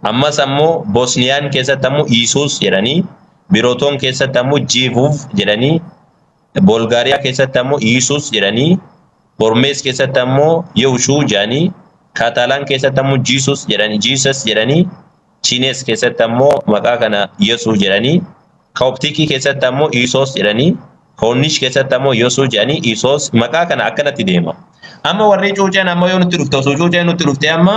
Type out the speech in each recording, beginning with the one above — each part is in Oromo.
Ammas ammoo Bosniyaan keessatti ammoo Iisuus jedhanii, Birootoon keessatti ammoo Jiivuuf jedhanii, Bolgaariyaa keessatti ammoo Iisuus jedhanii, Bormees keessatti ammoo Yewushuu jedhanii, Kaataalaan keessatti ammoo Jiisuus jedhanii, Jiisas jedhanii, Chiinees keessatti ammoo maqaa kana Yesuu jedhanii, Kooptikii keessatti ammoo Iisoos jedhanii, Koornish keessatti ammoo Yosuu jedhanii, Iisoos maqaa kana akkanatti deema. Amma warri cuuceen amma yoo nutti dhufte osoo cuuceen nutti dhufte amma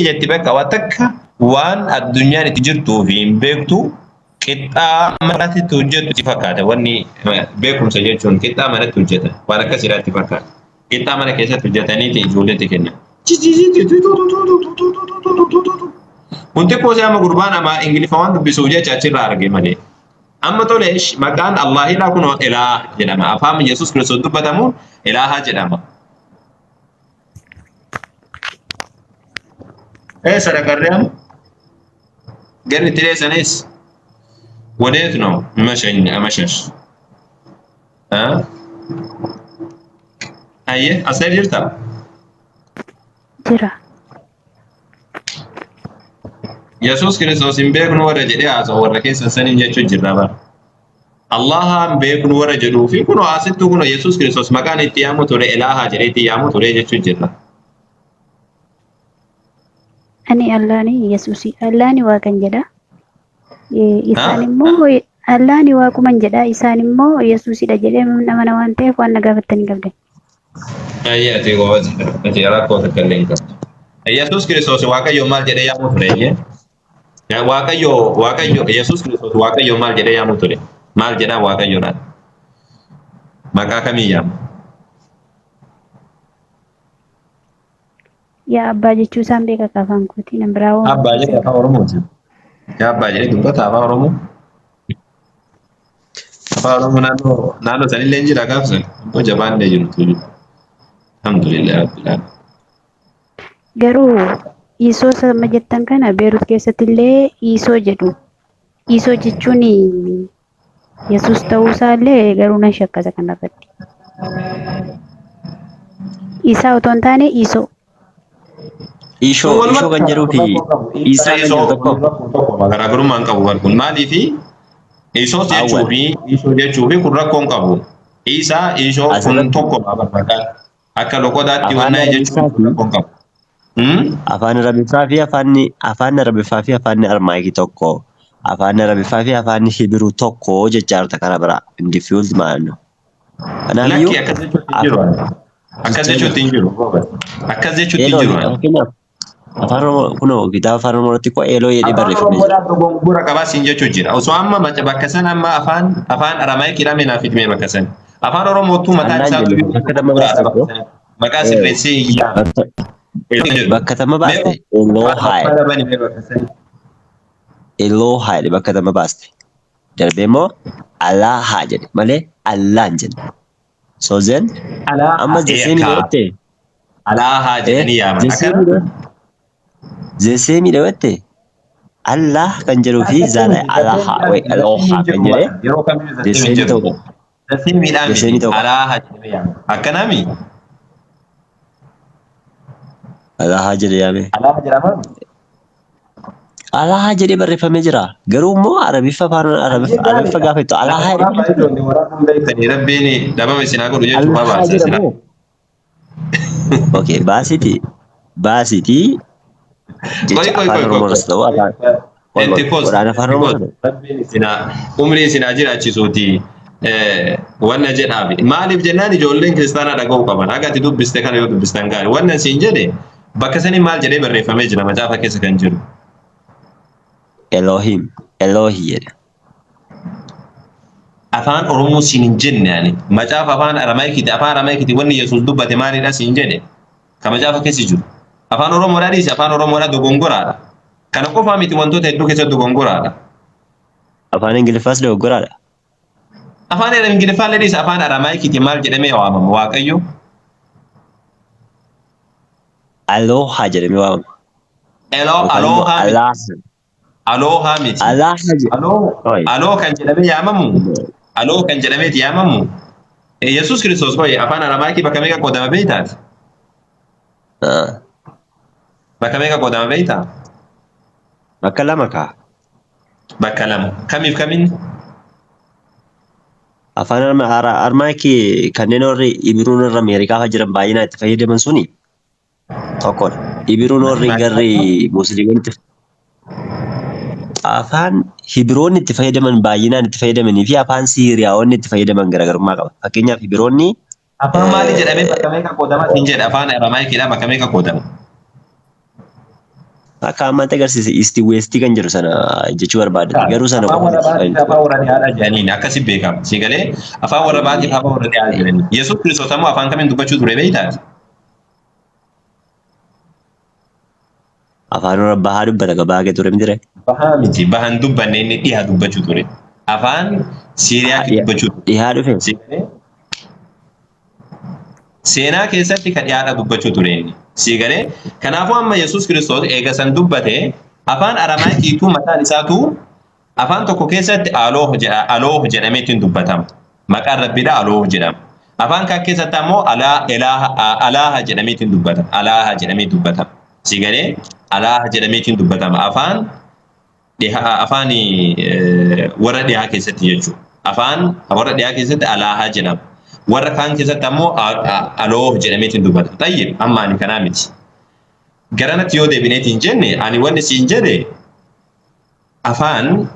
jetti bakka waan takka waan addunyaan itti jirtuu fi hin beektu qixxaa manatti hojjetu itti fakkaata. Wanni beekumsa jechuun qixxaa manatti hojjetan waan akkasiidha itti fakkaata. Qixxaa mana keessatti hojjetaniiti ijoolleetti kennan. Kun xiqqoo si amma gurbaan amma Ingiliffa waan dubbisuuf jecha achirraa arge malee. Amma tole maqaan Allaahidha kunoo Ilaah jedhama. Afaan Yesuus Kiristoos dubbatamu Ilaaha jedhama. Eessa dhaqarree amma? Garri itti dheessanis ወዴት ነው መሸኝ መሸሽ እ አየህ አስቴር jirta? Jira. Yesuus Kiristoos hin beeknu warra jedhee haasa'u warra keessan saniin jechuu jirra bara. Allaha hin beeknu warra jedhuu fi kunoo asittuu kunoo Yesuus Kiristoos maqaan itti yaamu ture Ilaaha jedhee itti yaamu ture jechuu jirra. Ani Allaani Yesuusi. Allaani Waaqan jedha. Isaan immoo Allaani Waaquman jedha. Isaan immoo Yesuusidha jedhee amana waan ta'eef waan na gaafattan hin qabdan. Ayyee ati goobaz ati rakkoo takka illee hin qabdu. Yesuus Kiristoos Waaqayyo maal jedhee yaamu ture eeyyee? Waaqayyo Waaqayyo Yesuus Kiristoos Waaqayyo maal jedhee yaamu ture? Maal jedhaa Waaqayyoodhaan? Maqaa kamiin yaama? Yaa abbaa jechuu isaan beeka akka afaan kootii nan biraa hoo Abbaa jedhee afaan Oromooti. Yaa abbaa jedhee dubbata afaan Oromoo. Afaan Oromoo naannoo naannoo sanillee hin jira gaafsan. Abboo jabaan illee jiru tuulu. Alhamdulillah rabbil alamin. Garuu Iisoo sama jettan kana Beerut keessatti illee Iisoo jedhu. Iisoo jechuun Yesuus ta'uu isaa illee garuu nan shakkasa kanarratti. Isaa otoo hin taane Iisoo. Ishoo ishoo kan jedhuu fi Isaa kan jedhu tokko. Garaagarummaa hin qabu bar kun maaliifi Iisoos jechuu fi Iisoo jechuu fi kun rakkoo hin qabu. Isaa Iisoo kun Asirratti tokko maqaan akka loqodaatti afaan wannaa jechuun Arabiffaa kun fi rakkoo hin qabu. Hmm? afaan Arabiffaa fi afaanni afaan Arabiffaa fi afaanni Armaayikii tokko. Afaan Arabiffaa fi afaanni Hibiruu tokko jechaa jirta karaa biraa. Indifiild maal ነው? Kanaafiyyuu Lakki akkas jechuutti hin jiru. Akkas jechaa jechuutti jirta. hin jiru. Akkas jechuutti hin Eeloo jiru. fakkeenyaaf afaan Oromoo kunoo kitaaba afaan Oromoo irratti koo eeloo jedhee Afaan barreeffamee jira. Oromoodhaan dogongora qabaa siin jechuu jira. Osoo amma bakka san amma afaan afaan Aramaayikiidhaan hidhamee naaf hidhmee bakka san. Afaan Oromootuu mataan Annaan isaa jedhu bakka tamma dogongoraadha baaste bakka koo san. Maqaa sirreessee hin yaadu. bakka Jedhu. bakka tamma Mee baaste eeloo afaan haa afaan bani mee bakka san. Eloo haa jedhe bakka tamma baaste. Darbee immoo alaa haa jedhe malee allaa hin jenne. So then Alaa amma zeseemi kaa dhawwatte alaa haa jedhanii yaaman. zeseemi Akkana zeseemi dhawwatte Allah kan jedhuu fi zaala alaa haa wayi aloo haa kan jedhe yeroo kamiyyuu zaseemi hin zeseemi jiru. ta'uu qaba. Zaseemiidhaa miti Zeseemi ta'uu qaba. alaa haa jedhamee yaamama. Akkanaami Alaa haa jedhe yaame. alaa jedhama. Alaa haa jedhee barreeffamee jira. Garuu immoo Arabiffa afaan Ayyee Arabiffa gaariidha. gaafa jettu alaa haa Waraabaa jedhee ijoollee waraabuun beektanii rabbiin dhabama isin haa godhu jechuuf Allah haa habaasa isin. jedhamu. Okay, baasitii baasitii Qoy jecha qoy afaan qoy qoy Oromoo qoy. irras ta'u afaan qoy qoy Pentecost quraana afaan Oromoo Pentecost sana rabbiin isin haa umrii isin haa jiraachisuuti wanna jedhaafi. Maaliif jennaan ijoolleen kiristaanaa dhaga'uu qaban. Haga ati dubbiste kana yoo dubbistan gaarii. Wanna siin jedhe bakka sanii maal jedhee barreeffamee jira macaafa keessa kan jiru. Elohim Elohi jedhe. Afaan Oromoo siin hin jenne ani. Macaafa afaan Aramaayikiiti afaan Aramaayikiiti wanni Yesuus dubbate maalidha siin jedhe. Ka macaafa keessa jiru. Afaan Oromoodhaa dhiisi afaan Oromoodhaa dogongoraadha. Kana qofaa miti wantoota hedduu keessatti dogongoraadha. Afaan Ingiliffaas dogoggoraadha. Afaan Ingiliffaa dhiisi afaan Aramaayikiiti maal jedhamee waamama Waaqayyo? Aloha jedhamee waamama. Eloo Yookaan immoo aloohaa miti. Allah Aloohaa miti. Allah jedhe. Aloo Oi. aloo kan jedhamee yaamamu aloo kan jedhameeti yaamamu Yesuus Kiristoos qoy afaan Aramaayikii bakka meeqa qoodama beektaati? Ah. Bakka meeqa qoodama beektaa? Bakka lama kaa. Bakka lama. Kamiif kamiin? Afaan Armaayikii kanneen warri Ibiruun warra Ameerikaa fa'aa jiran baay'inaan itti fayyadaman suni tokkodha. Ibiruun warri garri Musliimonni itti afaan Hibiroonni itti fayyadaman baay'inaan itti fayyadamanii fi afaan Siiriyaawonni itti fayyadaman garaagarummaa qaba. Fakkeenyaaf Hibiroonni Afaan maali jedhamee bakka meeqa qoodama siin jedhe afaan Aramaayikiidhaa bakka meeqa qoodama? Akka ammaatti agarsiise isti weestii kan jedhu sana jechuu barbaadate. Garuu sana Afaan qofa warra miti. baatiif afaan warra dhiyaadhaa jedhaniin akkasi beekama. Si galee afaan warra baatiif afaan warra dhiyaa jedhaniin. Yesuus Kiristoos ammoo afaan kamiin dubbachuu ture beektaati? Afaan warra bahaa dubbata gabaa kee ture miti ree? Bahaa miti. Bahan dubbanne inni dhiha dubbachuu ture. Afaan Siiriyaatti dubbachuu ture. Dhihaa dhufe. Si galee seenaa keessatti ka dhiyaadha dubbachuu ture inni. Si galee kanaafuu amma Yesuus Kiristoos eega san dubbate afaan Aramaayikiituu mataan isaatu afaan tokko keessatti alooh jedha alooh jedhamee ittiin dubbatama. Maqaan Rabbiidha alooh jedhama. Afaan kaan keessatti ammoo alaa elaaha alaaha jedhamee ittiin dubbatama. Alaaha jedhamee dubbatama. Si galee alaaha jedhamee ittiin dubbatama. Afaan dhihaa afaan warra dhihaa keessatti jechuudha. Afaan warra dhihaa keessatti alaahaa jedhama. Warra kaan keessatti ammoo alooh jedhameetiin dubbata. Tayyib amma ani kanaa miti. Garanatti yoo deebineetiin jenne ani wanni siin jedhe afaan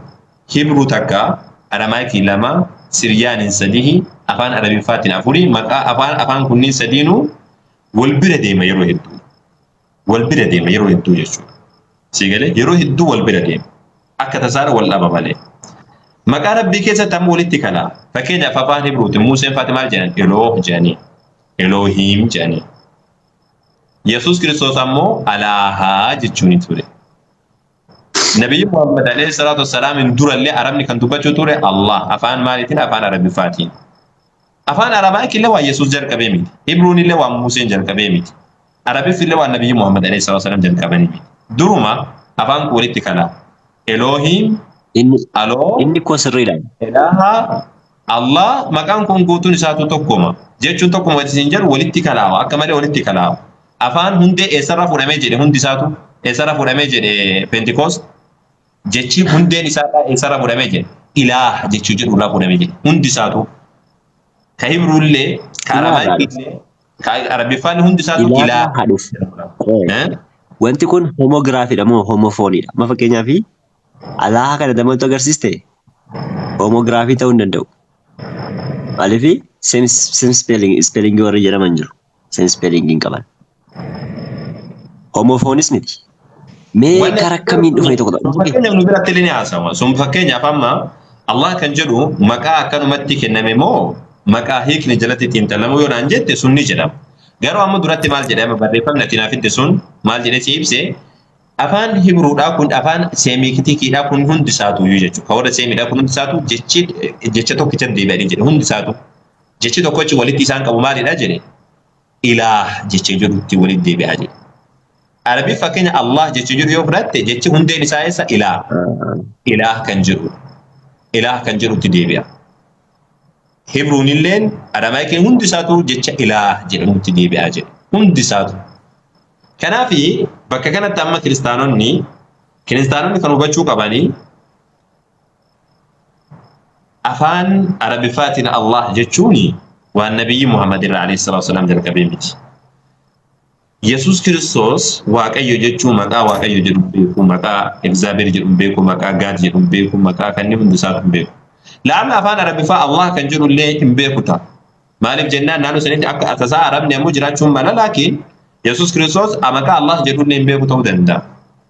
Hibruu takka, Aramaayikii lama, Siryaaniin sadihi, afaan Arabiffaatiin afurii, maqaa afaan afaan kunniin sadiinuu wal bira deema yeroo hedduu. Wal bira deema yeroo hedduu jechuudha. Sii galee yeroo hedduu wal bira deema. Akka tasaara wal dhaba malee. Maqaa Rabbii keessatti ammoo walitti kalaa. Fakkeenyaaf afaan Hibruutiin Museen faati maal jedhan? Elooh jedhanii. Eloohiim jedhanii. Yesuus Kiristoos ammoo Alaahaa jechuuni ture. Nabiyyi Muhammad alayhi salaatu wassalaam durallee Arabni kan dubbachuu ture Allah afaan maaliitiin afaan Arabiffaatiin. Afaan Aramaayik illee waan Yesuus jalqabee miti. Hibruun illee waan Museen jalqabee miti. Arabiffi illee waan Nabiyyi Muhammad alayhi salaatu wassalaam jalqabanii miti. Duruma afaan kun walitti kalaa. Eloohiim, Inni Aloo, inni koo sirriidha. Ilaaha, Allah maqaan kun guutuun isaatu tokkuma. Jechuun tokkuma walitti siin jedhu walitti kalaawa. Akka malee walitti kalaawa. Afaan hundee eessarraa fuudhamee jedhe hundi isaatu eessarraa fuudhamee jedhe Pentikoost jechi hundeen isaarraa eessarraa fuudhamee jedhe ilaah jechuu jedhu irraa fuudhamee jedhe hundi isaatu. Ka Hibruullee, ka Ilaah irraa dhufe. Aramaayikiillee, ka Arabiffaan hundi isaatu Ilaah ilaah irraa dhufe. jedhamudha. Qoy. Eh? Wanti kun homogiraafiidha moo homofooniidha? Amma fakkeenyaaf alaaha kana dabaltu agarsiiste homogiraafii ta'uu hin danda'u. Maaliif same spelling spelling warri jedhaman jiru. Same spelling hin qaban. Homofoonis miti. Mee Wanni karaa akkamiin dhufanii tokko sun tokko? fakkeenyaaf nu biratti illee ni haasawa. Sun fakkeenyaaf amma Allah kan jedhu maqaa akkanumatti kenname moo maqaa hiikni jalatti xiinxalamu yoo naan jette sun ni jedhama. Garuu amma duratti maal jedhama barreeffamni ati naaf fidde sun maal jedhee si ibse afaan Hibruudhaa kun afaan Seemitikiidhaa kun hundi isaatu iyyuu jechuudha. Kan warra Seemiidhaa kun hundi isaatu jechi jecha tokkicha deebi'anii jedhe hundi isaatu. Jechi tokkochi walitti isaan qabu maalidha jedhe ilaah jecha jedhutti walitti deebi'aa jedhe. Arabii fakkeenya Allah jecha jedhu yoo fudhatte jechi hundeen isaa eessa ilaah. Ilaah kan jedhu. Ilaah kan jedhutti deebi'a. Hibruun illeen Aramaayikiin hundi isaatu jecha ilaah jedhamutti deebi'aa jedhe. Hundi isaatu. Kanaaf bakka kanatti amma kiristaanonni kan hubachuu qabanii afaan Arabiffaatiin Allah jechuun waan nabiyyi Muhammad irraa alayhi salaatu wasalaam jalqabee miti. Yesuus Kiristoos Waaqayyo jechuun maqaa Waaqayyo jedhu beeku, maqaa Egzaabeer jedhu beeku, maqaa Gaad jedhu beeku, maqaa kanneen hundi isaatu hin beeku. La'alla afaan Arabiffaa Allah kan jedhu illee hin beeku ta'a. Maaliif jennaan naannoo sanitti akka tasaa Arabni ammoo jiraachuun mala laakiin Yesuus Kiristoos maqaa Allah jedhu illee hin beeku ta'uu danda'a.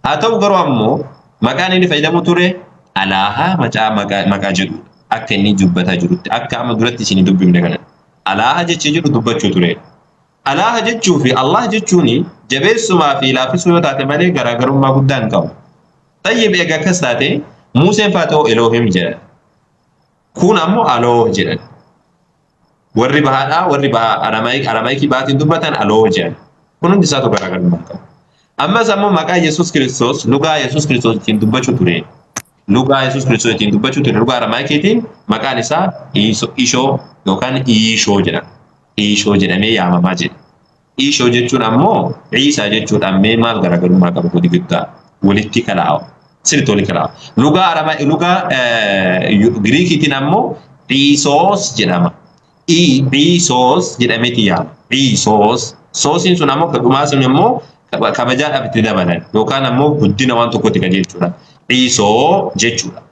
Haa ta'u garuu ammoo maqaan inni fayyadamu ture Alaaha macaa maqaa jedhu akka inni dubbataa jirutti akka amma duratti isin dubbifne kana Alaaha jecha jedhu dubbachuu ture. Alaaha jechuu fi Allah jechuun jabeessumaa fi laaffisuu yoo taate malee garaagarummaa guddaa hin qabu. Tayyib eega akkas taate Museen faatoo Elohim jedhan. Kun ammoo Alooh jedhan. Warri bahaadhaa warri bahaa Aramaayikii bahaatiin dubbatan Alooh jedhan. Kun hundi isaatu garaagarummaa hin qabu. Ammas ammoo maqaa Yesuus Kiristoos lugaa Yesuus Kiristoos ittiin dubbachuu ture. Lugaa Yesuus Kiristoos ittiin dubbachuu ture lugaa Aramaayikiitiin maqaan isaa Ishoo yookaan Iishoo jedhama. Iishoo jedhamee yaamamaa jedha. Ishoo jechuun ammoo Iisaa jechuudha. Mee maal garaagarummaa qaba kuni giddaa walitti kalaa'a. Sirriitti walitti kalaa'a. Lugaa Arabaa lugaa Giriikiitiin ammoo Iisoos jedhama. Iisoos jedhameeti yaama. Iisoos. Soosiin sun ammoo dhumaa sun immoo kabajaadhaaf itti dabalan yookaan ammoo guddina waan tokkotti qajeelchuudha. Iisoo jechuudha.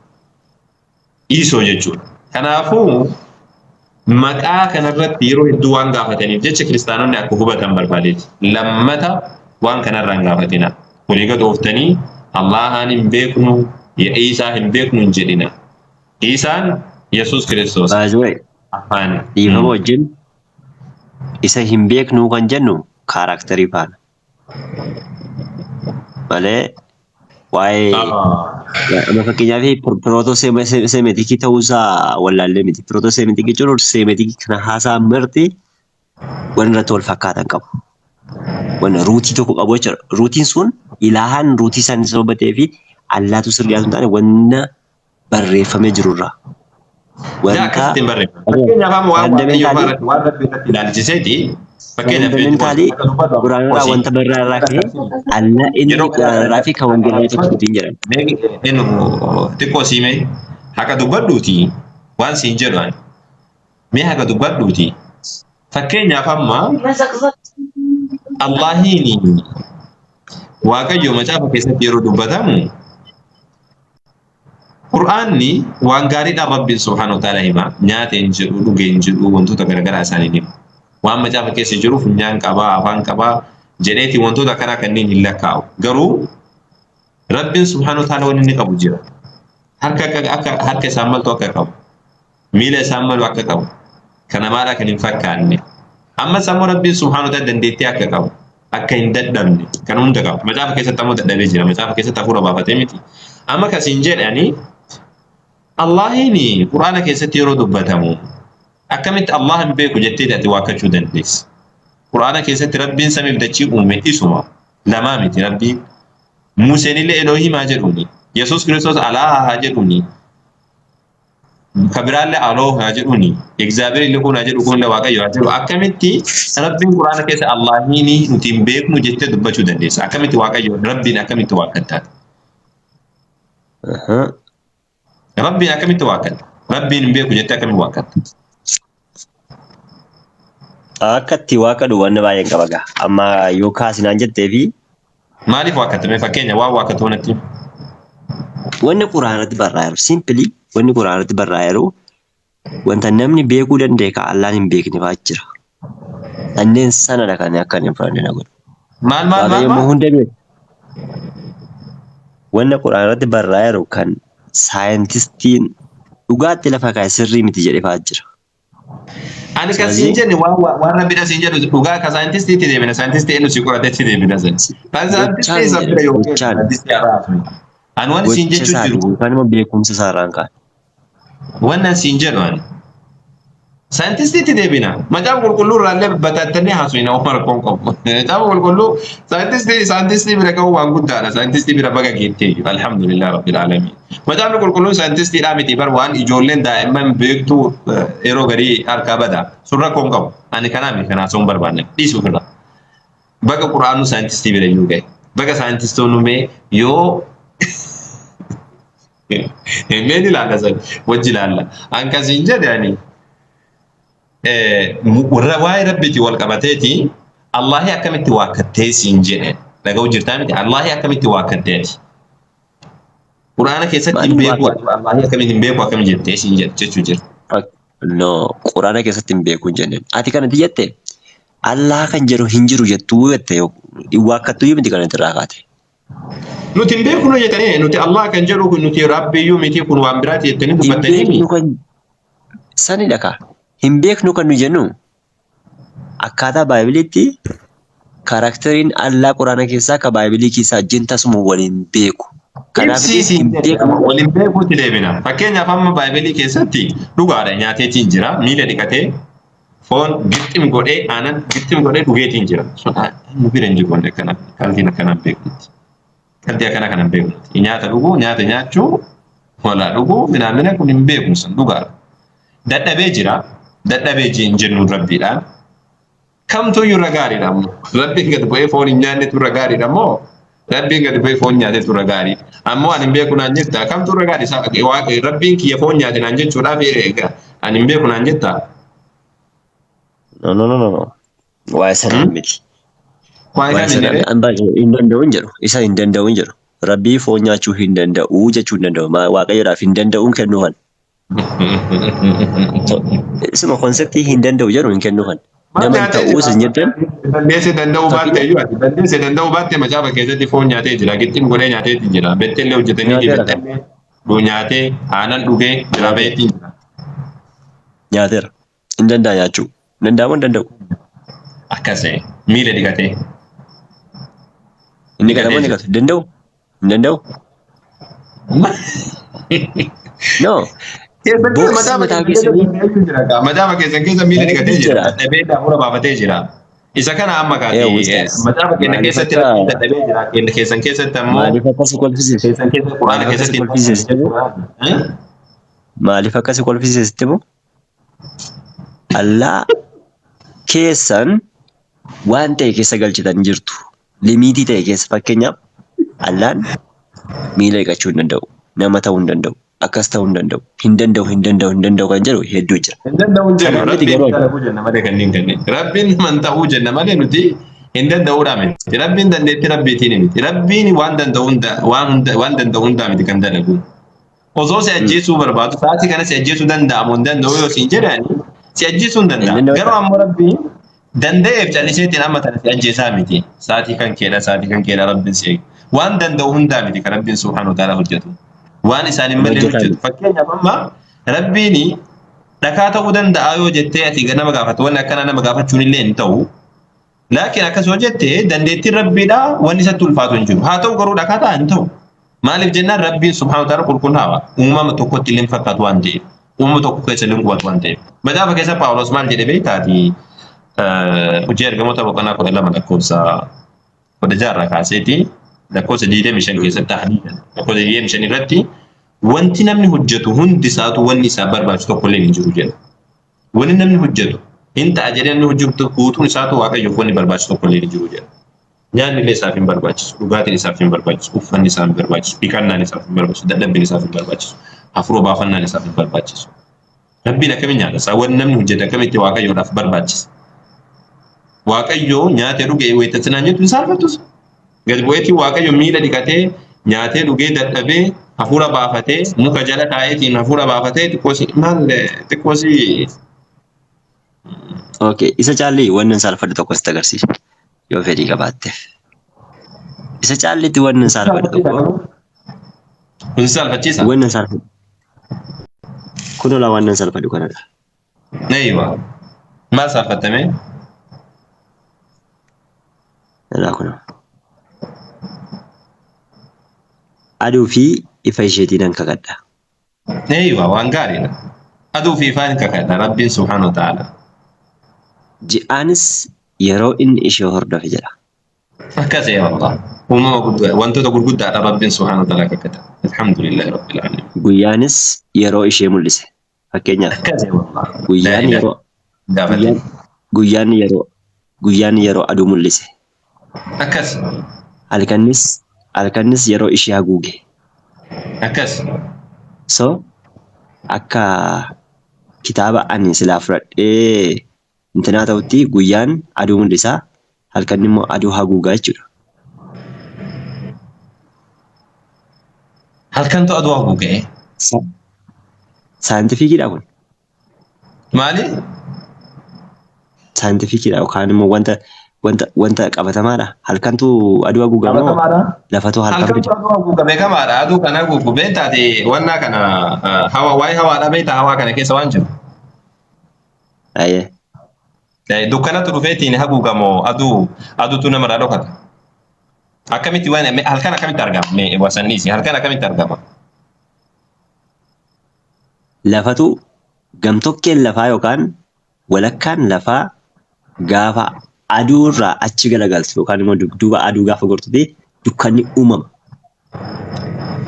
Iisoo jechuudha. Kanaafuu maqaa kanarratti yeroo hedduu waan gaafataniif jecha kiristaanonni akka hubatan barbaadeeti. Lammata waan kanarraa hin gaafatina. Walii gad ooftanii Allahaan hin beeknu, Iisaa hin beeknu hin jedhina. Iisaan Yesuus Kiristoos. Baay'ee Afaan. Dhiifama wajjin, isa hin beeknu kan jennu character faana. Malee waa'ee amma fakkeenyaaf Proto Semitic ta'uusaa wallaallee miti. Proto Semitic jechuun Semitic kana haasaa marti waan irratti wal fakkaatan qabu. Waan root tokko qabu jechuudha. Rootiin sun ilaahaan root isaanii sababa ta'ee fi allaatu sirrii hin taane wanna barreeffamee jirurraa. Yaa Wanta akkasitti hin barreeffamu. Fakkeenyaaf amma waan Waaqayyoo fundamentally irratti waan Rabbii irratti ilaalchiseeti. Fakkeenyaaf fundamentally quraanarraa wanta barraa ka'e alla inni Yeroo quraanarraa fi kan wangeelaa tokko hin jedhan. Mee xiqqoo siimee haqa dubbadhuuti waan siin jedhu ani. Mee haqa dubbadhuuti. Fakkeenyaaf amma Allaahiin Waaqayyo macaafa keessatti yeroo dubbatamu, Qur'aanni waan gaariidhaan Rabbiin subhaanahu wa ta'ala hima. Nyaata hin jedhu, dhuge hin jedhu, wantoota garaagaraa isaanii hima. Waan macaafa keessa jiru funyaan qabaa, afaan qabaa jedheeti wantoota akkanaa kanneen hin lakkaa'u. Garuu Rabbiin subhaanahu wa ta'ala wanni inni qabu jira. Harka akka harka isaan maltu akka qabu, miila isaan malu akka qabu, kan namaadhaa kan hin fakkaanne. Ammas ammoo Rabbiin subhaanahu wa ta'ala dandeettii akka qabu, akka hin dadhabne, kan hunda qabu. Macaafa keessatti ammoo dadhabee jira. Macaafa keessatti hafuura baafatee miti. Amma kasiin jedhani Allaahiin Quraana keessatti yeroo dubbatamu akkamitti Allah hin beeku jettee ati waakkachuu dandeessa? Quraana keessatti Rabbiin samiif dachii uume isuma, lamaa miti Rabbiin. Museen illee Elohim haa jedhuuni. Yesuus Kiristoos Alaa haa jedhuuni. Ka biraallee Aloo haa jedhuuni. Egzaabeer illee kun haa jedhu, kun illee Waaqayyo haa jedhu. Akkamitti Rabbiin Quraana keessa Allaahiin nuti hin beeknu jettee dubbachuu dandeessa? Akkamitti Waaqayyo Rabbiin akkamitti waaqatta? Rabbiin akkamitti waaqatta? Rabbiin hin beeku jettee akkamitti waaqatta? Akka itti waaqadhu wanni baay'een qaba gaa. Amma yoo kaasinaan jettee fi Maaliif waaqatta? Mee fakkeenya waan waaqatu natti himi. Wanni quraanatti barraa'eeru, simply wanni quraanatti barraa'eeru, wanta namni beekuu danda'e ka Allaan hin beekne fa'aa jira. Kanneen sanadha kan akka hin fudhanne na godhu. Maal maal maal Waaqayyo immoo maal? hunda beeku. Wanna quraanatti barraa'eeru kan saayintistiin dhugaatti lafa kaa'e sirrii miti jedhe fa'aa jira. Ani kan siin ስለዚህ jenne waan waan Rabbiidha siin jedhu dhugaa ka saayintistiitti deebina, saayintistii eenyu si qoratetti deebina san. Kan Gochaan saayintistii isa jedhe bira yookiin gochaan saayintistii haaraa. Ani waan siin gocha jechuu isaatiin jiru yookaan immoo beekumsa isaarraan kaa'e. Wannan siin jedhu ani. Saayintistiitti deebina. Macaafa qulqulluu irraallee bataattanii haasofina, Omar rakkoon qabu. Macaafa qulqulluu saayintistii bira ga'uu waan guddaadha. Saayintistii bira baga geettee, alhamdulillah rabbil alamin. Macaafni qulqulluun saayintistiidhaa miti bar, waan ijoolleen daa'imman beektu yeroo garii harkaa bada. Sun rakkoon qabu. Ani kanaa miti kanaa sun barbaanne dhiisu ofirra. Baga quraanuu saayintistii bira iyyuu ga'e. Baga saayintistoonni mee yoo meen ilaalla san wajji ilaalla. An kasiin jedhe ani warra waa'ee rabbiitiin wal qabateeti Allaahii akkamitti waakkattee siin jedhe, dhaga'u jirtaa miti? Allaahii akkamitti waakkatteeti? Quraana keessatti hin Maaliin beeku waakkate? Allaahii akkamitti hin beeku akkami jettee siin jedhe jechuu jira. No, quraana keessatti hin beeku hin jenneen. Ati kanatti jette Allah kan jedhu hin jiru jettuu jette, waakkattuu miti kan irraa kaate. Nuti hin beeknu jettanii, nuti Allah kan jedhu kun nuti rabbiyyuu miti, kun waan biraati jettanii Hin dubbattanii. beeknu kan sanidha kaa. Hin beeknu kan nu jennu akkaataa baaybiliitti characteriin Allah quraana keessaa ka baaybilii keessaa wajjin tasuma waliin beeku. Kanaaf Ibsii hin beeknu. Waliin beekuutti deebina. Fakkeenyaaf amma baaybilii keessatti dhugaadha, nyaateetiin jira, miila dhiqatee, foon gixxim godhee, aanan gixxim godhee dhugeetiin jira. Sun nu bira hin jiru wanti akkana, qaltiin akkana hin beeknutti. Qaltii akkana kana hin beeknutti. Nyaata dhuguu, nyaata nyaachuu, hoolaa dhuguu, minaamina kun hin beeknu, sun dhugaadha. Dadhabee jira. Dadhabee hin jennuun rabbiidhaan. Kamtu iyyuu irra gaariidha ammoo. Rabbiin gad bu'ee foon hin nyaannetu irra gaariidha ammoo. Rabbiin gad bu'ee foon nyaatetu irra gaarii. Ammoo ani hin beeku naan jetta. Kamtu irra gaarii? Rabbiin kiyya foon nyaate naan jechuudhaaf ani hin beeku naan jetta. No, no, no, no, no. Waa'ee sanaa miti. Waa'ee Waa'ee kamiin sanaa jedhee? an baay'ee hin danda'u hin jedhu. Isa hin danda'u hin jedhu. Rabbii foon nyaachuu hin danda'u jechuu hin danda'u. Waaqayyoodhaaf hin danda'uun kennuu kan. Isuma konseptii hin danda'u jedhu hin kennuu kan. Maal Nama hin nyaatee ta'uus jira? hin jettan. Dandeessee danda'uu baatte iyyuu ati dandeessee danda'uu baatte macaafa keessatti foon nyaatee jira. Gixxim godhee nyaatee jira. Bettellee hojjetanii Nyaateera. bettellee nyaatee aanan dhugee jira beetiin jira. Nyaateera. Hin danda'a nyaachuu. Hin danda'amu hin danda'u. Akkasee miila dhiqatee. Inni qatamoo inni qatu. Danda'u? Hin danda'u? No. Keessatti Boksii macaafa mataa keessan keessanii keessa macaafa keessan keessa miila dhiqatee jira. Jira. Dadhabee hafuura baafatee jira. Isa kana amma Eh, kaati ustaz. macaafa keenya Maaliif keessatti akka rabbiin dadhabee jira. Keenya keessan keessatti ammoo maaliif akka si kolfisiise? keessan keessa quraana Maaliif akka si keessatti kolfisiise sitti himu? Eh? Maaliif akka si kolfisiise sitti himu? Allaa keessan waan ta'e keessa galchitan jirtu. Limiitii ta'e keessa fakkeenyaaf Allaan miila dhiqachuu hin danda'u. Nama ta'uu hin danda'u. Akkas ta'uu hin danda'u. Hin danda'u, hin danda'u, hin danda'u kan jedhu hedduu jira. Hin danda'u hin jennu Kana miti rabbiin garuu dalaguu jenna malee kanneen kanneen. Rabbiin man ta'uu jenna malee nuti hin danda'uudhaa miti. Rabbiin dandeettii rabbiitiin miti. Rabbiin waan danda'u hunda waan hunda waan danda'u hundaa miti kan dalagu. Osoo si ajjeesuu barbaadu sa'aatii kana si ajjeesuu danda'amu hin danda'u yoo siin jedhani si ajjeesuu hin Hin danda'a. danda'u. Garuu ammoo rabbiin danda'eef calliseetiin amma tana si ajjeesaa miti. Sa'aatii kan keedha sa'aatii kan keedha rabbiin si eega. Waan danda'u hundaa miti kan rabbiin subhaanahu wa ta'ala hojjetu. Waan isaan hin Hin malle hojjetan. hojjetu. Fakkeenyaaf amma rabbiin dhakaa ta'uu danda'a yoo jettee ati nama gaafatu wanni akkanaa nama gaafachuun illee hin ta'u. Laakiin akkas yoo jette dandeettiin rabbiidha wanni isatti ulfaatu hin jiru. Haa ta'u garuu dhakaa ta'a hin ta'u. Maaliif jennaan rabbiin subhaanahu wa ta'ala qulqullaawa. Uumama tokkotti illee hin fakkaatu waan ta'eef. Uumama tokko keessa illee hin qubatu waan ta'eef. Macaafa keessa Phaawulos maal jedhe beektaati? Hojii ergamoota boqonnaa 12 lakkoofsa 16 irraa kaaseeti lakkoofsa 25 keessatti hadiisa lakkoofsa 25 irratti wanti namni hojjetu hundi isaatu wanni isaa barbaachisu tokko illee hin jiru jedha. Wanni namni hojjetu hin ta'a jedhee namni hojjetu guutuun isaatu Waaqayyoof wanni barbaachisu tokko illee hin jiru jedha. Nyaanni illee isaaf hin barbaachisu, dhugaatiin isaaf hin barbaachisu, uffanni isaaf hin barbaachisu, dhiqannaan isaaf hin barbaachisu, dadhabbiin isaaf hin barbaachisu, hafuura baafannaan isaaf hin barbaachisu. Rabbiin akkamiin nyaata isaa? Wanni namni hojjete akkamitti Waaqayyoodhaaf barbaachisa? Waaqayyoo nyaatee dhugee wayita sinaan jettu hin saalfattus. Gad bu'eetiin Waaqayyo miila dhiqatee nyaatee dhugee dadhabee hafuura baafatee muka jala taa'eetiin hafuura baafatee xiqqoosi maal xiqqoosi. Okay, isa caalli wannan saalfadhu tokko sitti agarsiisa. Yoo fedhii qabaatteef. Isa caallitti wannan saalfadhu tokko. Kun saalfachiisa. Wannan saalfadhu. Kun olaa wannan saalfadhu kanadha. Eeywa. Maal saalfattame? Ilaa kunoo. Aduu fi ifa isheetiin nan kakadha. Eeywa waan gaariidha. Aduu fi ifaan kakadha Rabbiin subhaanahu wa ta'ala. Ji'aanis yeroo inni ishee hordofe jedha. Akkas ee wallah. Uumama guddaa wantoota gurguddaadha Rabbiin subhaanahu wa ta'ala kakata. Alhamdulillahi Rabbil alamin. Guyyaanis yeroo ishee mul'ise. Fakkeenyaaf Akkas ee wallah. guyyaan yeroo Gaafate. guyyaan guyyaan yeroo guyyaan yeroo aduu mul'ise. Akkas. Halkannis yeroo ishee haguuge. Akkas. So akka kitaaba ani silaa fudhadhee intinaa ta'utti guyyaan aduu mul'isaa halkan immoo aduu haguugaa jechuudha. Halkantu aduu haguugee. Saayintifikiidha kun. Maali? Saayintifikiidha yookaan immoo wanta qabatamaadha. Halkantu aduu haguugaa moo Qabatamaadha. lafatu halkan Halkantu fida? aduu haguuga beekamaadha. Aduu kan haguugu beektaati wannaa kana hawa waa'ee hawaadha beektaa hawaa kana keessa waan jiru. Ayyee. Dukkanatu dhufeetiin haguugamoo aduu aduutu namarraa dhokata. Akkamitti waan halkan akkamitti argama? Mee wasanniisi halkan akkamitti argama? Lafatu gamtokkeen lafaa yookaan walakkaan lafaa gaafa aduu irraa achi galagaltu yookaan immoo dugduuba aduu gaafa gortutti dukkanni uumama.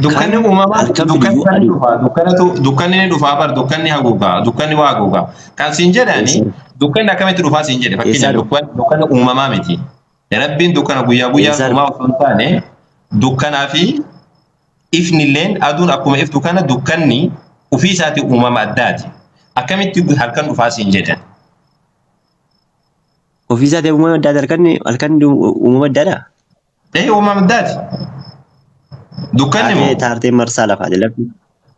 Dukkanni Kan uumamaa halkan dukkanni fidiyyuu kan aduu. dhufa dukkanatu dukkanni ni dhufa bar dukkanni haguuga dukkanni waa haguuga. Kan siin jedhani Eessa dukkanni akkamitti dhufaa siin jedhe eessaa fakkeenyaaf dhufa? dukkanni uumamaa miti. Rabbiin dukkana guyyaa guyyaan Eessaa uumaa dhufa? osoo hin taane dukkanaa fi ifni illeen aduun akkuma iftu kana dukkanni ofii isaatii uumama addaati. Akkamitti halkan dhufaa siin jedhan. Ofii isaatii uumama addaati halkan uumama addaadha. Ee uumama addaati. Dukkanni Taatee moo? taartee marsaa lafaati.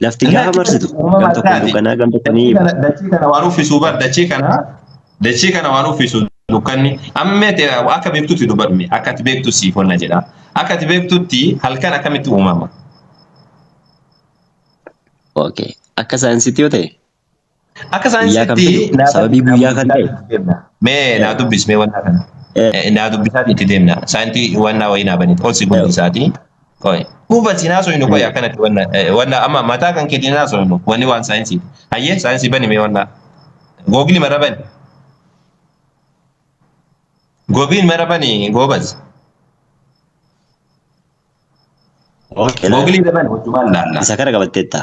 Lafti gaafa Lakki marsitu uumama gam tokkoon addaati. dukkanaa gam tokkoon ni Dachii ifa. kana dachii kana waan uffisuu bar dachii kana waan uffisu dukkanni amma akka beektutti dubbadme akka ati beektu siif onna jedha. Akka ati beektutti halkan akkamitti uumama? Okay. Akka saayinsiitti yoo ta'e Akka guyyaa kan saayinsiitti fidu naa sababii naa guyyaa kan ta'e dubbisaa deemna. Mee naa dubbis mee wannaa kana. eh, Naa dubbisaa itti deemna. Saayintii wannaa wayii naa banit. Ol si guddisaati. Qoy. Hubat naasoo qoy akkanatti wanna wanna amma mataa kan keetiin naasoo wanni waan saayinsiiti. Hayyee saayinsii bani mee wanna. Googilii mara bani. Googliin mara bani goobaz. Okay, laala. Googlii bani wajjumaan laalla. Isa kana qabatteetta.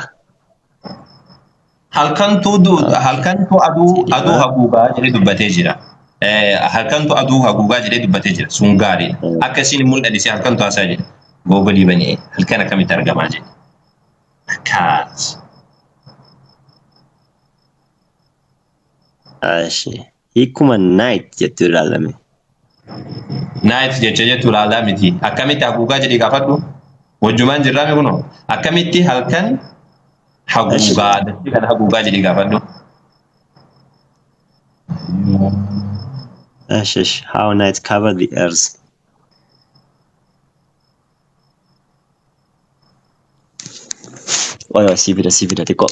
Halkantuu Okay. halkantuu aduu Si aduu dhiba. haguugaa jedhee dubbatee jira. Halkantuu aduu haguugaa jedhee dubbatee jira. Sun gaariidha. Akka isin mul'adhise halkantuu haasaa jedhe. Googlii banee halkan akkamitti argamaa jedhe. Akkaas. Ashi. Hiikuma night jettu ilaalame. Night jecha jettu ilaalaa miti. Akkamitti haguugaa jedhee gaafadhu. Wajjumaan jirraami kunoo. Akkamitti halkan Ashi. haguugaa dachii kana haguugaa jedhee gaafadhu. Ashi. Ashi. How night cover the earth. Oyo, si fida si fida xiqqoo.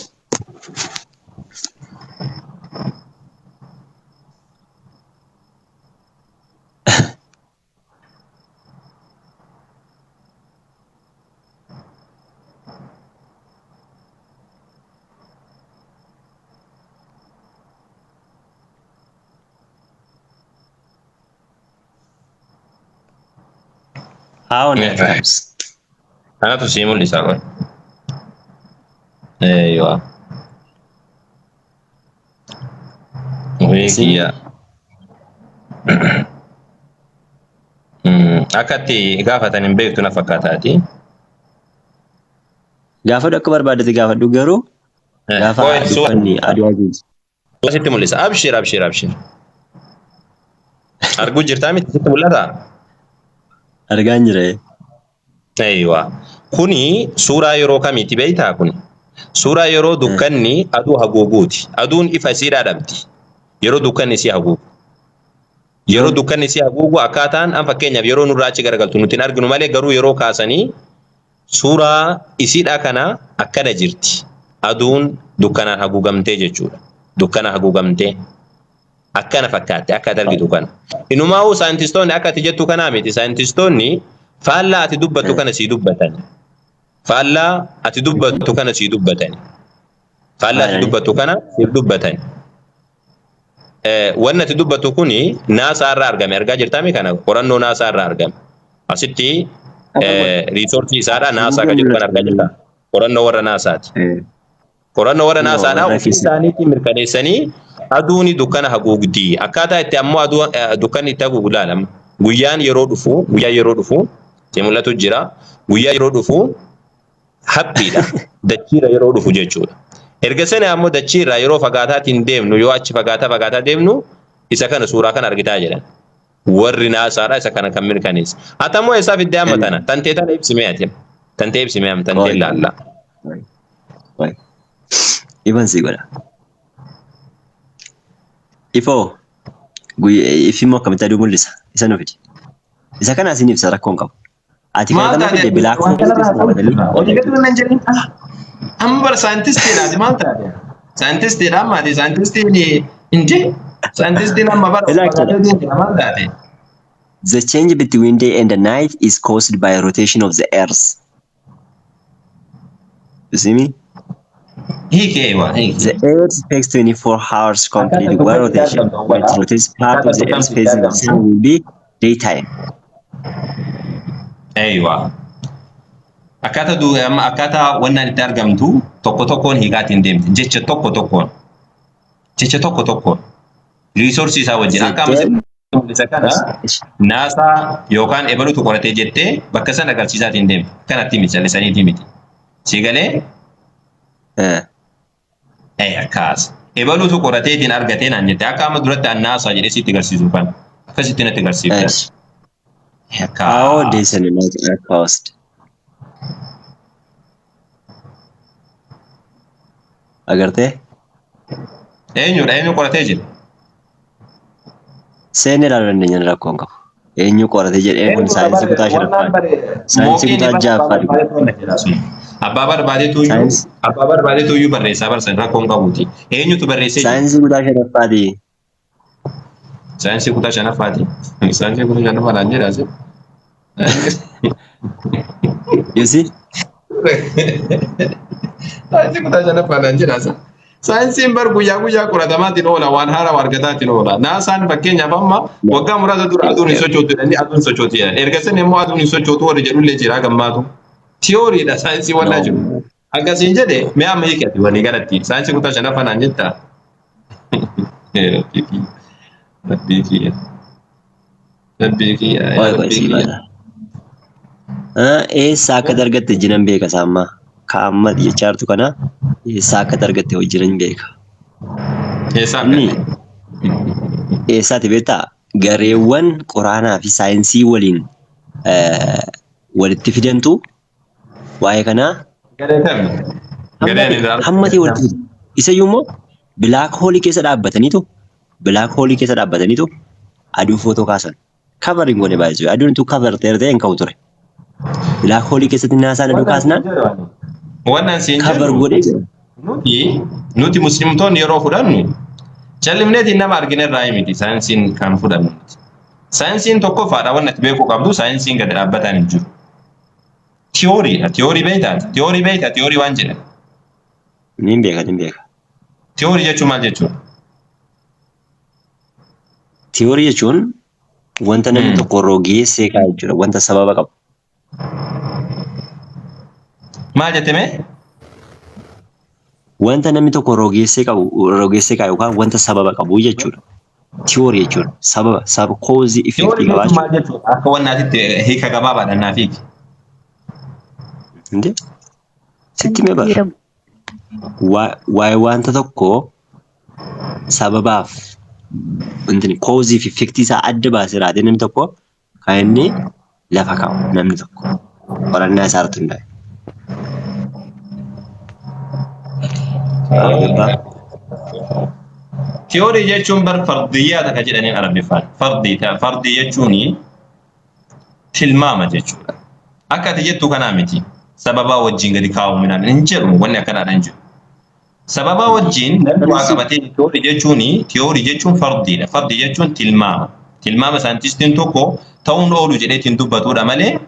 How night comes. Kanatu sii mul'isa kun. Eeywa. Isin Kiyya. Akka itti gaafatan hin beektu na fakkaataati. Gaafadhu akka barbaadete gaafadhu garuu gaafa Qoy suura dukkanni aduu haguugu. sitti mul'isa. Abshir abshir abshir. Arguu jirtaa miti sitti mul'ataa? Argaan jira. Eeywa. Kuni suuraa yeroo kamiiti beektaa kuni? Suuraa yeroo dukkanni aduu haguuguuti. Aduun ifa isiidhaa dhabdi. Yeroo dukkanni isii haguugu. Yeroo dukkanni isii haguugu akkaataan an fakkeenyaaf yeroo nurraa achi garagaltu nuti hin arginu malee garuu yeroo kaasanii suuraa isiidhaa kana akkana jirti. Aduun dukkanaan haguugamtee jechuudha. Dukkana haguugamtee akkana fakkaatti akka ati argitu kana. Inumaa'uu saayintistoonni akka ati jettu kanaa miti. Saayintistoonni faallaa ati dubbattu kana sii dubbatan. Faallaa ati dubbattu kana sii dubbatan. Faallaa ati dubbattu kana siif dubbatan. Wanni ati dubbattu kuni naasaa irraa argame argaa jirtaami kana qorannoo naasaa irraa argame. Asitti riisortii isaadha naasaa kan jedhu kan argaa jirta. Qorannoo warra naasaati. Qorannoo warra naasaadha ofii isaaniitiin mirkaneessanii aduuni dukkana haguugdi. Akkaataa itti ammoo aduu dukkanni itti haguugu ilaalama. Guyyaan yeroo dhufu guyyaa yeroo dhufu si mul'atu jira. Guyyaa yeroo dhufu haphiidha. Dachiirra yeroo dhufu jechuudha. Erga sana ammoo dachiirraa yeroo fagaataatiin deemnu yoo achi fagaataa fagaataa deemnu isa kana suuraa kana argitaa jedhan. Warri naasaadha isa kana kan mirkaneesse. Ati ammoo eessaa fiddee amma tana? Tantee tana ibsimee ati. Tantee ibsimee amma tantee ilaalla. Ifan si godha. Ifoo ifi immoo akkamitti aduu mul'isa? Isa nu fidi. Isa kana isin ibsa rakkoon qabu. Ati kana nama fidde bilaak hoolii. Amma bara saayintistiidha ati maal taate? Saayintistiidha amma ati saayintistiin inji saayintistiin amma bara maal taate? The change between day and the night is caused by rotation of the earth. You see me? Hiikee waa hiikee. The earth takes 24 hours to complete one rotation. When it rotates, part of the earth facing the sun will be daytime. Eeywa. Akkaataa amma akkaataa wannaan itti argamtu tokko tokkoon hiikaatiin deemte jecha tokko tokkoon. Jecha tokko tokkoon. Resource isaa wajjin akka amma mul'isa kana NASA yookaan ebalutu qoratee jettee bakka sana agarsiisaatiin deemte. Kanatti miti callisaniitii miti. Si galee? Akkas. Ebalutu qorateetiin argatee naan jette. Akka amma duratti an NASA jedhee sitti agarsiisu kan. Akkasitti natti agarsiifta. How desalination are caused? Agartee? Eenyudha? Eenyu qoratee jira? Seenne ilaaluu dandeenya, rakkoon qabu. Eenyu qorate jedhee kun saayinsii kutaa shanaffaati. Saayinsii kutaa ja'affaati. Abbaa barbaadeetu iyyuu abbaa barbaadeetu iyyuu barreessaa barsan rakkoon qabuuti. Eenyutu barreessee jira? Saayinsii kutaa shanaffaati. Saayinsii kutaa shanaffaati. Saayinsii kutaa shanaffaadhaan jedhaa si. You see? Saayinsii kutaa shanaffaadhaan jedhaa si. Saayinsiin bar guyyaa guyyaa qoratamaatiin oola, waan haaraa argataatiin oola. NASAn fakkeenyaaf amma waggaa muraasa dura aduun hin sochootu jedhanii aduun sochooti jedhan. Erga san immoo aduun hin sochootu warri jedhullee jira gammaatu. Tiyooriidha saayinsii wallaa jiru. Akkasiin jedhe mee amma hiikati walii galatti saayinsii kutaa shanaffaa naan jettaa? Rabbii kiyya. Rabbii kiyya. Rabbii kiyya. Qoy qoy sii baata. Eessa akka argatte jinan beeka isaa ammaa. Ka amma jechaa jirtu kana eessaa akka argatte wajjinan beeka. Eessaa Inni argatte? eessaati beektaa? Gareewwan qoraanaa fi saayinsii waliin walitti fidantu waa'ee kanaa Garee kami? Garee ani irraa hammatee walitti fida. Isayyuu immoo black hole keessa dhaabbataniitu black hole keessa dhaabbataniitu aduu footoo kaasan. Cover hin goone baay'isuu. Aduun tu cover ta'e ta'e hin ka'u ture. Black hole keessatti NASAn aduu kaasnaan Wannan siin cover jedhu godhee jira. Nuti muslimtoonni yeroo fudhannu callimneetiin nama argine irraa miti saayinsiin kan fudhannu. Saayinsiin tokkoffaadha, wanni ati beekuu qabdu saayinsiin gadi dhaabbataan hin jiru. Tiyooriidha. Tiyoorii beektaa? Tiyoorii beektaa? Tiyoorii waan jedhan. Niin beeka, niin beeka. Tiyoorii jechuun maal jechuudha? Tiyoorii jechuun wanta namni tokko rogeessee kaa'e jechuudha. Wanta sababa qabu. Maal jette mee? Wanta namni tokko rogeessee qabu, rogeessee kaa'e yookaan wanta sababa qabu jechuudha. Tiyoorii jechuun sababa, sababa cause effect Tiyoorii jechuun qabaachuu. maal jechuudha? Akka wannaatitti hiika gabaabaadhaan naaf hiiki. Inde Kan sitti mee bara jijjiiramu. Waa'ee wanta tokkoo sababaaf wanti cause fi effect isaa adda baasee raatee namni tokko kan inni lafa kaa'u, namni tokko qorannaa isaa irratti hundaa'e. Abbaa. Tiyoorii jechuun bar fardiyyaata ka jedhaniin Arabiffaan. Fardii fardii jechuun tilmaama jechuudha. Akka ati jettu kanaa miti. Sababaa wajjin gadi kaa'u minaan hin jedhu, wanni akkanaadha hin jiru. Sababaa wajjin namni waa qabatee tiyoorii jechuun fardiidha. Fardii jechuun tilmaama. Tilmaama saayintistiin tokko ta'uun oolu jedheetiin dubbatudha malee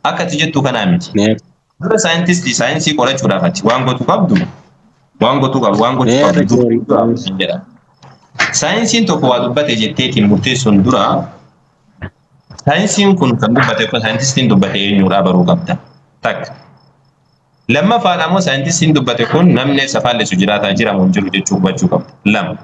akka ati jettu kanaa miti. Mee Dura saayintistii saayinsii qorachuudhaaf ati waan gochuu qabdu waan gochuu qabdu waan gochuu mee qabdu tiyoorii dura jedha. Saayinsiin tokko waa dubbate jetteetiin murteessuun dura saayinsiin kun kan dubbate kun saayintistiin dubbate eenyudha baruu qabda. Takka. Lammaffaan ammoo saayintistiin dubbate kun namni isa faallessu jiraataa jira moo hin jiru jechuu hubachuu qabda. Lama.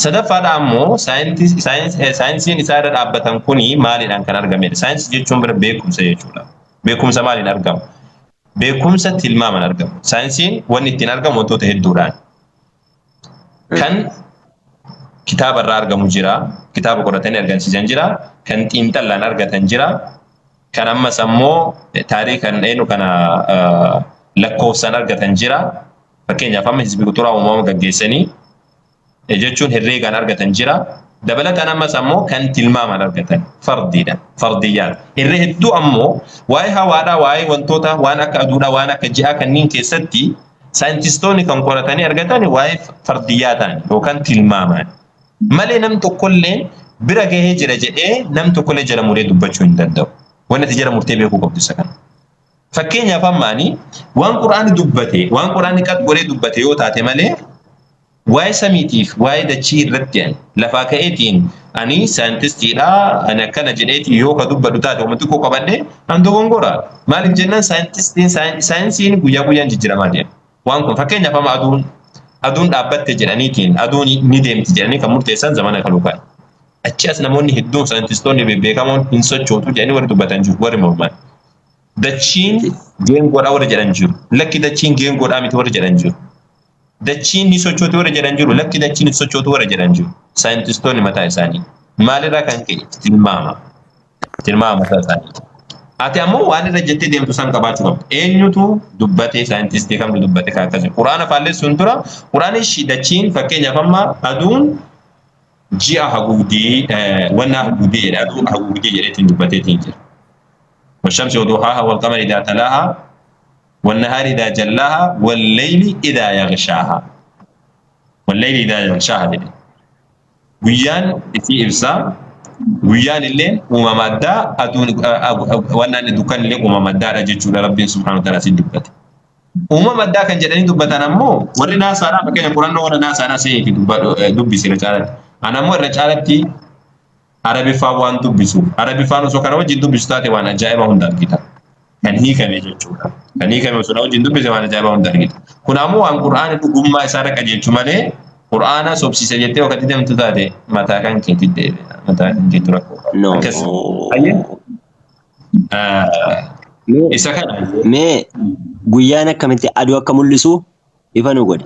Sadaffaadha ammoo saayinsiin isaa irra dhaabbatan kuni maaliidhaan kan argamedha? Saayinsii jechuun bira beekumsa jechuudha. Beekumsa maaliin argama? Beekumsa tilmaaman argama. Saayinsiin wanni ittiin argamu wantoota hedduudhaan. Kan kitaaba irraa argamu jira, kitaaba qoratanii argamsiisan jira, kan xiinxallaan argatan jira, kan ammas ammoo taariikan eenyu kana lakkoofsaan argatan jira. Fakkeenyaaf amma hizbi quxuraa uumama gaggeessanii jechuun herreegaan argatan jira. Dabalataan ammas ammoo kan tilmaaman argatan fardiidha. Fardiyyaadha. Herree hedduu ammoo waa'ee hawaadhaa, waa'ee wantoota waan akka aduudhaa, waan akka ji'aa kanneen keessatti saayintistoonni kan qoratanii argatan waa'ee fardiyyaa ta'an yookaan tilmaamaan. Malee nam tokkollee bira gahee jira jedhee nam tokkollee jala muree dubbachuu hin danda'u. Wanni ati jala murtee beekuu qabdu isa kana. Fakkeenyaaf ammaani waan Qur'aanni dubbate, waan Qur'aanni qad godhee dubbate yoo taate malee waa'ee samiitiif waa'ee dachii irratti lafaa ka'eetiin Ani saayintistiidha, ani akkana jedheeti yoo ka dubbadhu taate uummati koo qabadhe an dogongora. Maaliif jennaan saayintistiin saayinsiin guyyaa guyyaan jijjiiramaa deema. Waan kun fakkeenyaaf amma aduun dhaabbatte jedhaniitiin aduun ni deemti jedhanii kan murteessan zamana kaluukaa. Achi as namoonni hedduun saayintistoonni bebbeekamoon hin sochootu jedhanii warri dubbatan jiru warri morman. Dachiin geengoodha warri jedhan jiru. Lakki dachiin geengoodhaa miti warri jedhan jiru. Dachiin ni sochooti warri jedhan jiru. Lakki dachiin hin sochootu warri jedhan jiru. Saayintistoonni mataa isaanii. Maalirraa kan ka'e? Tilmaama. Tilmaama mataa isaanii. Ati ammoo waan irra jettee deemtu san qabaachuu qabda. Eenyutu dubbate saayintistii kamtu dubbate kan akkasii. Quraana faalleessuun dura quraanni dachiin fakkeenyaaf amma aduun ji'a haguugdii wannaa haguugdii jedhe aduu haguugdii jedheetiin dubbateetiin jira. والشمس وضحاها والقمر إذا تلاها والنهار إذا جلاها والليل إذا يغشاها والليل إذا يغشاها jedhe. Guyyaan isii ibsaa guyyaan illee uumama addaa aduun wannaan dukkan illee uumama addaadha jechuudha Rabbiin subhaanahu wa ta'ala asiin dubbate. Uumama addaa kan jedhanii dubbatan ammoo warri naasaadhaa fakkeenya qorannoo warra naasaadhaa seeniiti dubbisi irra caalatti. Ana ammoo irra caalatti Arabiffaan waan dubbisu. Arabiffaan osoo kana wajjin dubbisu taate waan ajaa'iba hunda argita. Kan hiikame jechuudha. Kan hiikame osoo na wajjin dubbise waan ajaa'iba hunda argita. Kun ammoo waan Qur'aana dhugummaa isaarra qajeelchu malee Qur'aana sobsiisa jettee wakati deemtu taate mataa kan keetti deebi'a. Mataa kan keetti rakkoo qaba. No. Akkas. Ayyee. Isa kana. Mee guyyaan akkamitti aduu akka mul'isu ifa nu godhi.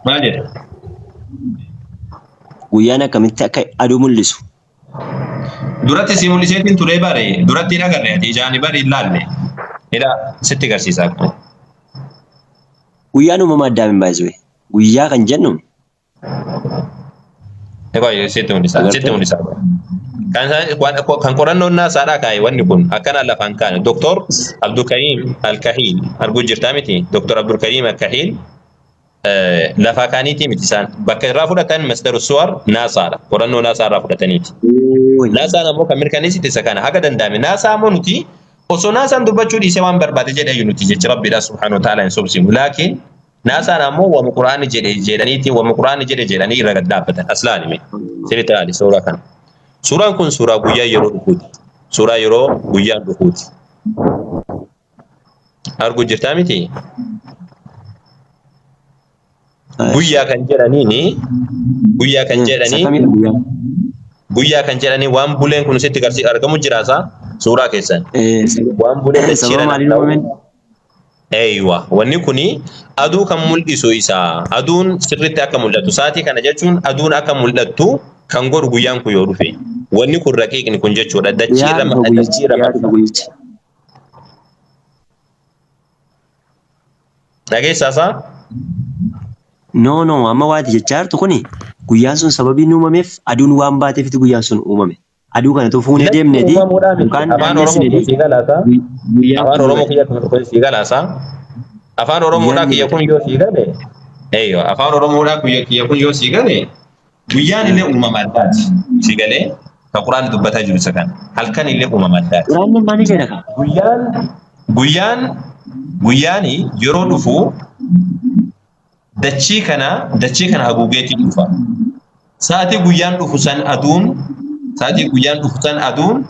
Maal jedha? Guyyaan akkamitti akka aduu mul'isu. Duratti si mul'iseetiin ture bare duratti hin agarre ati ijaan bari hin laalle. Hidha sitti agarsiisa akkuma. Guyyaan uumama addaa hin baay'isuu. Guyyaa kan jennu Egaa sitti mul'isa. Sitti mul'isa. Kan qorannoon naasaadhaa kaa'e wanni kun akkana lafaan kaa'e. Doktor Abdulkariim Alkahiil arguu jirtaa miti? Doktor Abdulkariim Alkahiil lafaa kaaniitii miti isaan bakka irraa fudhatan masdaru suwar naasaadha. Qorannoo naasaa irraa fudhataniiti. Naasaan ammoo kan mirkaneessite isa kana haga danda'ame. Naasaa ammoo nuti osoo naasaan dubbachuu dhiisee waan barbaade jedhe iyyuu nuti jecha Rabbiidha subhaanahu wa ta'ala hin sobsiinu. Laakiin naasaan ammoo wama Qur'aanni jedhe jedhaniiti wama Qur'aanni jedhe jedhanii irra gad dhaabbatan. Aslaan hime. Sirriitti ilaali suuraa kana. Suuraan kun suuraa guyyaa yeroo dhufuuti. Suuraa yeroo guyyaan dhufuuti. Arguu jirtaa miti? Guyyaa kan jedhaniini guyyaa kan jedhanii guyyaa kan jedhanii waan buleen kun sitti garsiisu argamu jiraasa suuraa keessan. Waan buleen Sababa dachiirra maaliin naanna'u. uumameen? Eeywa wanni kuni aduu kan mul'isu isaa aduun sirriitti akka mul'atu sa'aatii kana jechuun aduun akka mul'attu kan godhu guyyaan kun yoo dhufe wanni kun raqiiqni kun jechuudha Guyyaa dachiirra dhufa guyyichi. dachiirra Guyyaa dhufa guyyichi. Dhageessaasaa? No, no, amma waati jechaa jirtu kuni guyyaan sun sababii inni uumameef aduun waan baateefiti guyyaan sun uumame. Aduu kana tu fuunee Lakki deemneeti uumamuudhaa miti. yookaan Afaan Oromoo naannessineti sii galaasaa? guyyaan Afaan kun Oromoo uumame. kiyya kun sii galaasaa? Afaan Oromoodhaa Guyyaan kiyya kun yoo sii gale? Eeyyo, afaan Oromoodhaa kiyya kun yoo sii gale guyyaan illee uumama addaati. Sii galee kan Quraanni dubbataa jiru isa kana. Halkan illee uumama addaati. Quraanni maal jedha kaa? Guyyaan guyyaan guyyaani yeroo dhufu dachii kana haguugeetiin dhufa. Sa'aatii guyyaan dhufu san aduun sa'aatii guyyaan dhufu san aduun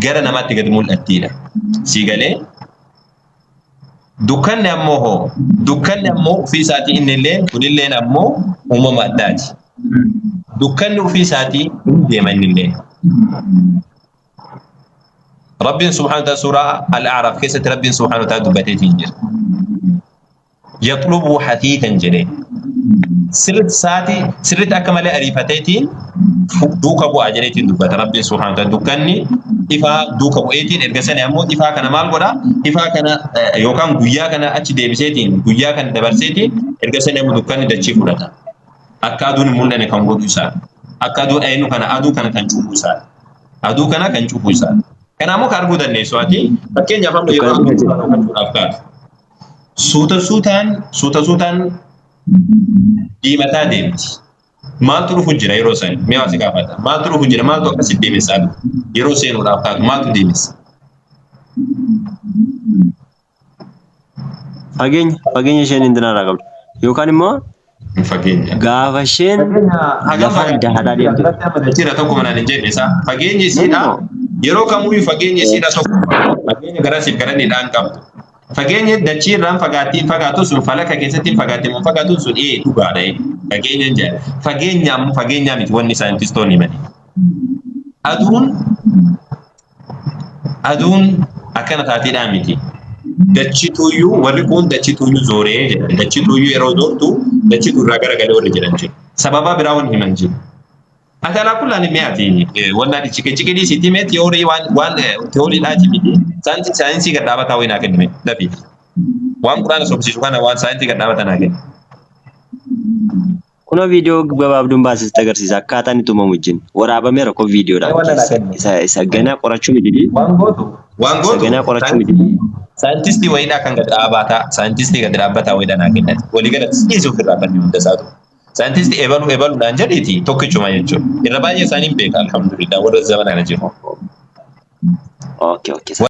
gara namaatti gadi mul'attiidha. Sii galee dukkanni ammoo hoo dukkanni ammoo ofii isaatii inni illee kunilleen ammoo uumama addaati. Dukkanni ofii isaatii hin deema inni illee. Rabbiin subhaanahu wa ta'ala suuraa Al-A'raaf keessatti Rabbiin subhaanahu wa ta'ala dubbateetiin jira. Yaxlubu hatiitan jedhee. Sirriitti sa'aatii sirriitti akka malee ariifateetiin duuka bu'aa jedheetiin dubbata Rabbiin subhaanahu wa ta'ala dukkanni ifaa duuka bu'eetiin erga sana ammoo ifaa kana maal godha ifaa kana yookaan guyyaa kana achi deebiseetiin guyyaa kana dabarseetiin erga sana ammoo dukkanni dachii fudhata. Akka aduun hin mul'anne kan godhu isaa. Akka aduu eenyu kana aduu kana kan cufu isaa. Aduu kana kan cufu isaa. Kana ammoo kan arguu dandeessu ati fakkeenyaaf amma yeroo Dukkana aduu jedha. kana kaatu. Suuta suutaan suuta suutaan diimataa deemti. Maaltu dhufu jira yeroo san? Mi'a si gaafata. Maaltu dhufu jira? Maaltu akkasitti deemessa aduu? Yeroo seenuudhaaf taatu maaltu deemessa? Fageenya fageenya isheen intinarraa qabdu. Yookaan immoo Hin fageenya. Gaafa isheen Hagam lafaan dahaadhaa deemtu. Jira tokko manaan hin jenne isaa. Fageenyi isiidha. Yeroo kamuyyuu fageenyi isiidha tokko. Fageenya garasiif garanidhaan qabdu. Fageenya dachii irraan fagaattiin fagaatu sun falaka keessatti hin fagaatti immoo fagaatu sun ee dhugaadha. Fageenya hin jedhan. Fageenya ammoo fageenyaa miti wanni saayintistoonni himani. Aduun akkana taateedhaa miti. Dachituuyyuu warri kun dachituuyyuu zooree jedhan. Dachituuyyuu yeroo zoortu dachituu irraa garagalee warri jedhan jiru. Sababa biraa wanni himan jiru. Ati alaa kullaan himee ati wanna ati ciqe ciqe dhiisiitii mee tiyoorii waan tiyooriidhaati miti. Saayinsii gad dhaabataa wayii naa kennime dafi. Waan quraana sobsiisu kana waan saayinsii gad dhaabataa naa kenni. Kunoo viidiyoo gabaabduun baasiste agarsiisa akkaataan itti uumamu wajjin waraabameera kun viidiyoodhaan Waan keessa kennu. isa ganaa qorachuu miti Waan gootu. Waan isa gootu. ganaa qorachuu miti. Saayintistii wayiidhaa kan gad dhaabataa saayintistii gad dhaabbataa wayiidhaa naa kennati. Waliigalatti dhiisuu ofirraa banni hunda isaatu. Saayintistii ebaluu ebaluudhaan jedhiiti tokkichuma jechuudha. Irra baay'ee isaanii hin beeka alhamdulillah warra zamana kana jiru. Okay.